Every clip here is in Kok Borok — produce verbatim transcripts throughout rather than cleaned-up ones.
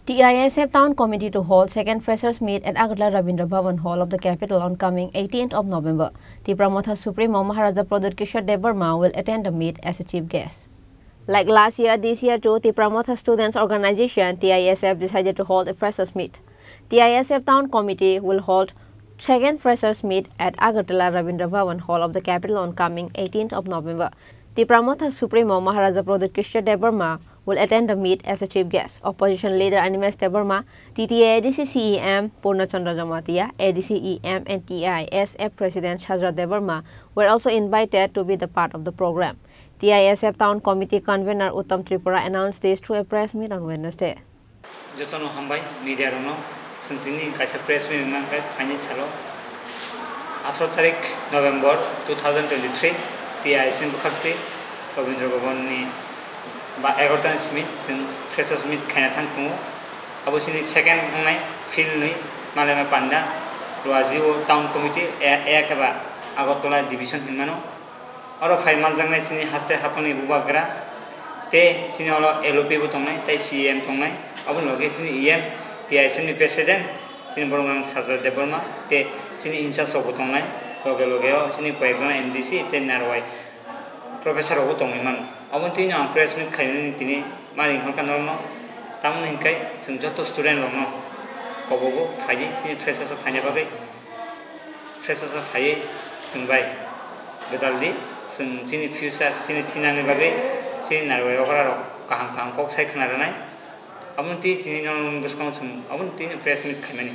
T I S F Town Committee to hold second freshers meet at Agartala Rabindra Bhavan Hall of the capital on coming eighteenth of November. Tipra Motha Supremo Maharaja Pradyut Kishore Debbarma will attend the meet as a chief guest. Like last year, this year too, Tipra Motha Students Organization, T I S F, decided to hold a freshers meet. T I S F Town Committee will hold second freshers meet at Agartala Rabindra Bhavan Hall of the capital on coming eighteenth of November. Tipra Motha Supremo Maharaja Pradyut Kishore Debbarma will attend the meet as a chief guest. Opposition leader Animesh Debbarma, T T A A D C C E M Purna Chandra Jamatia, A D C E M and T I S F President Sajra Debbarma were also invited to be the part of the program. T I S F Town Committee convener Uttam Tripura announced this through a press meet on Wednesday. Jotono hambai media rokno, chwng tini kaisa press meet wngma khe phaini salo atharo tarik November two thousand twenty-three, T I S F ni bwkhaktwi Rabindra Bhavan ni ba egarota ni simi chwng freshers meet khaina thang tongo. Abo chini second wngnai field ni Malaima Panda, Luaji o town committee, e-, e khe ba Agartala division hinmano. Oro phai manjaknai chini haste haphangni bubagra, tei chini oro L O P bo tongnai, tei C E M tongnai, aboni loge chini E M, T I S F ni president, chini borok rang Sajra Debbarma, tei chini in charge rok bo tongnai, loge loge o chini koyek jona M D C tei narwai professor rok bo tongwi mano. Aboni twi no ang press meet khainani tini mari hwnka norokno, tamoni hinkai chwng joto student rokno kobogo phaidi chini freshers o phaina bagwi. Freshers o phaiwi chwng bai gwdaldi, chwng chini future, chini thinani bagwi chini narwai okra rok kaham kaham kok sai khna rwnai. Aboni twi tini no bwskango chwng aboni twi press meet khaimani.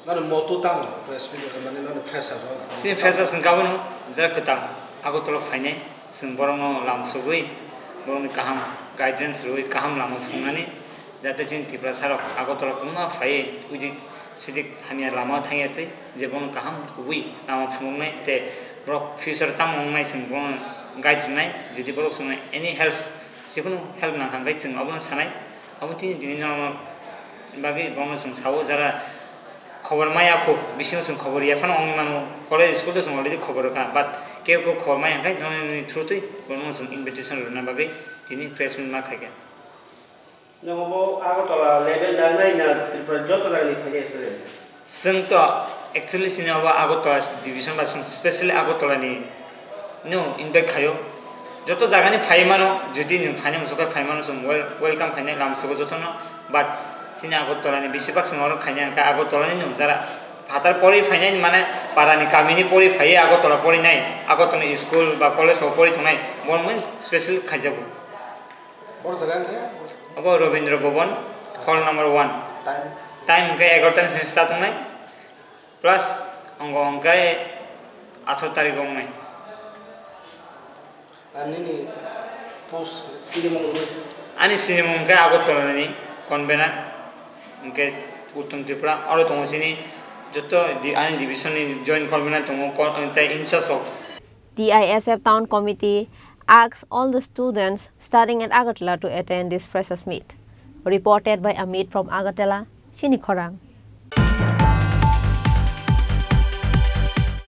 Nani moto tamo press meet khaimani, nani fresher rok? Chini freshers wngkha abono jera kwtal Agartala phainai, chwng borokno lam sugwi, borokni kaham guidance rwui kaham lama phunuknani. Jate chini Tiprasa rok Agartala kwbangma phaiwi uidik suidik hamya lama thangya twi, je bono kaham kubui lama phunuknai tei borok future tamo wngnai chwng bono guide rwnai, jodi borok chwngno any help, jikunu help nangkha hwnkhe chwng abono sanai. Abo tini tini no bagwi bono chwng sao jara khobor maya kho, bisingo chwng khobor ya phano wngwi mano, college school to chwng already khobor rwkha, but kebo khobor maya hwnkhe noni through twi bono chwng invitation rwna bagwi tini press meet ma khaikha. Nongo bo Agartala level nangnai na Tripura joto jagani phainai sile? Chwng to actually chini obo Agartala division ba chwng specially Agartala ni no invite khaio. Joto jagani phai mano, jodi nwng phaina muchukha phai mano chwng wel-, welcome khainai lam sugo jotono. But chini Agartala ni besibak chwng oro khainai hwnkha Agartala ni no jara phatar porwi phainai mane para ni kami ni porwi phaiwi Agartala porinai, Agartala ni school ba college o porwi tongnai, borok special khaijago. Bor jaga ni ya? Abo Rabindra Bhavan, hall number one. Time? Time hwnkhe egarota ni simi start wngnai, plus ongo hwnkhe atharo tarik wngnai. Ani ni post sinimung ni? Ani sinimung hwnkhe Agartala ni convener, hwnkhe Uttam Tripura, oro tongo chini joto di-, ani division ni joint convener tongo, ko-, tei in charge rok. T I S F Town Committee asks all the students studying at Agartala to attend this freshers meet. Reported by Amit from Agartala, Chini Khorang.